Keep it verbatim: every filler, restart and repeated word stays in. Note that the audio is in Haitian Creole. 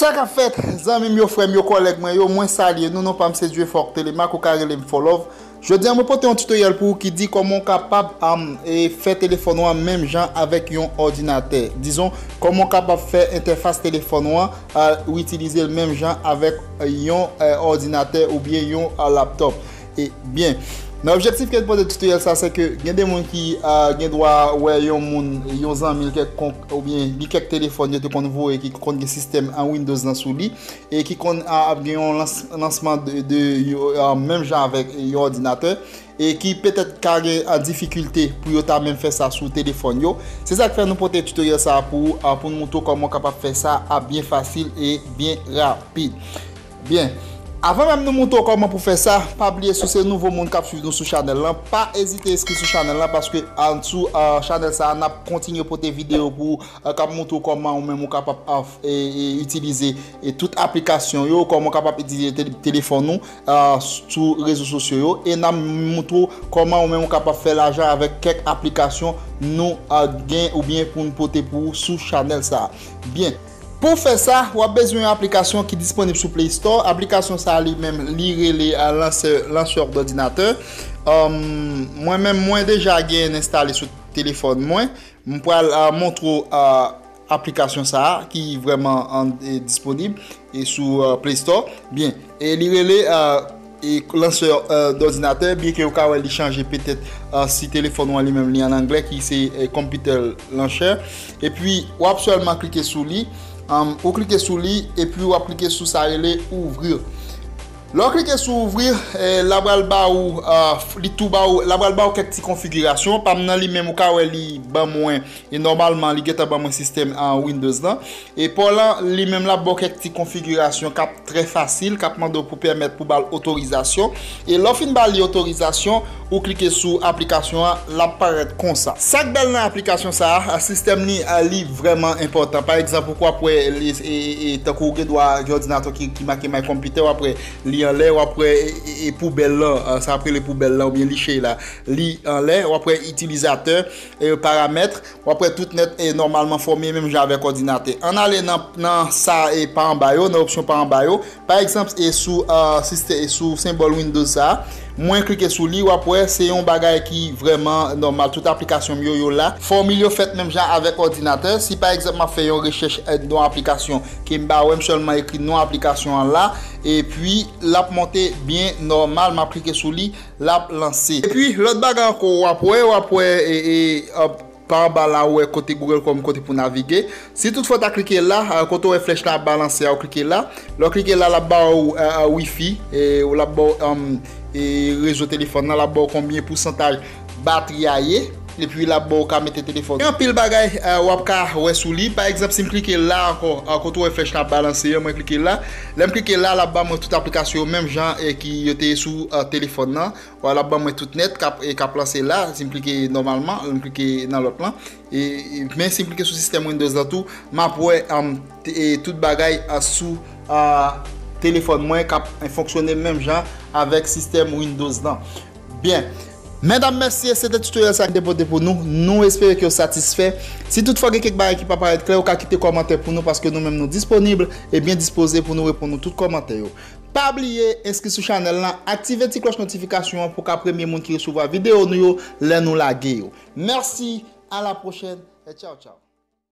Sa k ap fèt, zanmi m yo, frè m yo, kòlèg mwen yo, mwen salye nou, non pa m se Dieuforc Telemaque, ou ka rele m Fò Love. Jodi a, mwen pote yon tutoriel pou ou ki di kòman w kapab, am, e, fè telefòn ou an menm jan avèk yon òdinatè. Dizon, kòman w kapab fè entèfas telefòn ou an, a, ou itilize l menm jan avèk, e, yon, e, òdinatè oubyen yon, a, laptòp. E, byen, nan objektif ke m pote tutoriel sa, se ke gen de moun ki, a, gen dwa wè yon moun, yon zanmi l kèlkonk, oubyen gen kèk telefòn yo te konn voye ki konn gen sistèm an Windows lan sou li, e ki konn, a, ap gen yon lans-, lansman de, de, yo, a, menm jan avèk yon òdinatè, e ki petèt ka gen, a, difikilte pou yo ta menm fè sa sou telefòn yo. Se sa k fè nou pote tutoriel sa a pou ou, a, pou n moutre w kòman w kapab fè sa a byen fasil e byen rapid. Byen, avan menm nou moutre w kòman pou fè sa, pa bliye, si w se nouvo moun k ap swiv nou sou chanèl lan, pa ezite enskri sou chanèl lan, paske ansou, a, chanèl sa a, n ap kontinye pote videyo pou ou, a, k ap moutre w kòman ou menm ou kapab, a, f-, e, e, itilize, e, tout aplikasyon yo, kòman w kapab itilize tele-, telefòn ou, a, sou rezo sosyo yo, e n ap moutre w kòman ou menm ou kapab fè lajan avèk kèk aplikasyon nou, a, gen oubyen pou n pote pou ou sou chanèl sa a. Byen. Pou w fè sa, w ap bezwen yon aplikasyon ki disponib sou Play Store. Aplikasyon sa a li menm, li rele, a, lansè, lansè dòdinatè. Am, mwen menm, mwen deja gen enstale sou telefòn mwen. M pral, a, montre w, a, aplikasyon sa a ki vrèman an, e, disponib e sou, a, Play Store. Byen, e li rele, a, e, lansè, e, dòdinatè, byen ke ou ka wè li chanje petèt, e, si telefòn ou an li menm li an anglè, ki se, e, computer launcher. Epi, w ap sèlman klike sou li. Am, ou klike sou li, epi w ap klike sou sa rele ouvrir. Lè w klike sou ouvrir, e, l ap pral ba ou, e, f-, li tou ba ou, l ap pral ba ou kèk ti konfigirasyon. Pa m nan li menm, ou ka wè li ban mwen, e nòmalman, li gentan ban mwen sistèm, e, Windows lan. E pa w lan, li menm l ap ba w kèk ti konfigirasyon k ap trè fasil, k ap mande w pou pèmèt pou ba l otorizasyon. E lè w fin ba li otorizasyon, ou klike sou aplikasyon an, l ap parèt konsa. Sa k bèl nan aplikasyon sa a, sistèm li, a, li vrèman enpòtan. Pa egzanp, ou w ap wè, li, e, e, e, tankou w gen dwa gen òdinatè ki, ki make My Computer, w ap wè li anlè, w ap wè, e, e, e, poubèl lan, a, sa ap rele poubèl lan, oubyen liche la, li anlè, w ap wè itilizatè, e, paramèt, w ap wè tout nèt e nòmalman fòme menm jan avèk òdinatè. Ann ale nan, nan sa e pa anba yo, nan opsyon pa anba yo. Pa egzanp, e sou, a, sistè-, e sou senbòl Windows sa a, mwen klike sou li, w ap wè se yon bagay ki vrèman nòmal. Tout aplikasyon m yo, yo la. Fòmil yo fèt menm jan avèk òdinatè. Si pa egzanp m ap fè yon rechèch, e, nan yon aplikasyon, ke m pa wè, m sèlman ekri non aplikasyon an la, epi l ap monte byen nòmal, m ap klike sou li, l ap lanse. Epi, lòt bagay ankò, w ap wè, w ap wè, e, e, ap, pa anba la, ou wè kote Google Chrome, kote pou navige. Si toutfwa w ta klike la, a, kote w wè flèch la ap balanse a, ou klike la. Lè w klike la, l ap ba w, a, a, Wi-Fi, e, l ap ba w, um, e, rezo telefòn nan, l ap ba w konbyen pousantaj batri a ye, epi l ap ba w ka mete telefòn. Gen anpil bagay, a, w ap ka wè sou li. Pa egzanp, si m klike la ankò, a, kote w wè flèch la ap balanse a, mwen klike la. Lè m klike la, l ap ba mwen tout aplikasyon yo menm jan, e, ki yo te ye sou, a, telefòn nan. Wè, l ap ban mwen tout nèt k ap, e, k ap lanse la. Si m klike nòmalman, m klike nan lòt lan. E, e, men si m klike sou sistèm Windows lan tou, m ap wè, um, t-, e, tout bagay, a, sou, a, telefòn mwen k ap, e, fonksyone menm jan avèk sistèm Windows lan. Byen. Medam, mesye, se te tutoriel sa ki te pote pou nou. Nou espere ke w satisfè. Si toutfwa gen kèk bagay ki pa parèt klè, ou ka kite kòmantè pou nou, paske nou menm nou disponib e byen dispoze pou nou reponn nou tout kòmantè yo. Pa bliye enskri sou chanèl lan, aktive ti klòch notifikasyon an pou w ka premye moun ki resevwa videyo nou yo lè nou lage yo. Mèsi, a la pwochèn, e tchaw tchaw.